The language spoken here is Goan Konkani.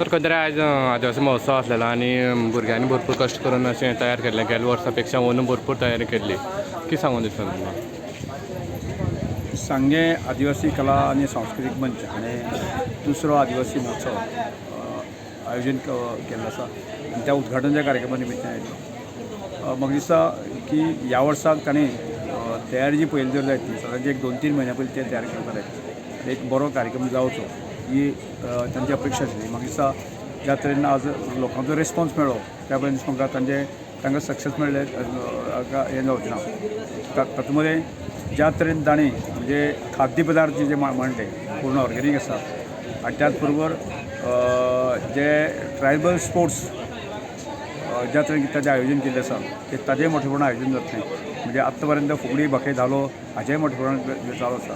सर, खंय तरी आयज आदिवासी महोत्सव आसलेलो आनी भुरग्यांनी भरपूर कश्ट करून अशें तयार केल्लें. गेल्या वर्सा पेक्षा अंदू भरपूर तयारी केल्ली. कितें सांगून दिसता तुमकां? सांगें आदिवासी कला आनी सांस्कृतीक मंच हाणें दुसरो आदिवासी महोत्सव आयोजन केल्लो आसा आनी त्या उद्घाटनाच्या कार्यक्रमा निमित्तान आयिल्लो. म्हाका दिसता की ह्या वर्साक ताणें तयारी जी पयली जर जायत ती सदांच एक 2-3 म्हयन्या पयलीं ते तयार करपाक जाय, एक बरो कार्यक्रम जावचो ही तांची अपेक्षा आशिल्ली. म्हाका दिसता ज्या तरेन आज लोकांचो रिस्पोन्स मेळ्ळो, त्या पळय म्हाका तांचे तांकां सक्सेस मेळ्ळें हें जावचें ना. तातूंत मदें ज्या तरेन तांणी म्हणजे खाद्य पदार्थ जे मांडले, पूर्ण ऑर्गेनीक आसा आनी त्याच बरोबर जे ट्रायबल स्पोर्ट्स ज्या तरेन ताजें आयोजन केल्लें आसा, ते ताजें मोठे प्रमाणात आयोजन जातलें. म्हणजे आत्तां पर्यंत फुगडी, भाके, धालो हाजेंय मोठे प्रमाणात चालू आसा.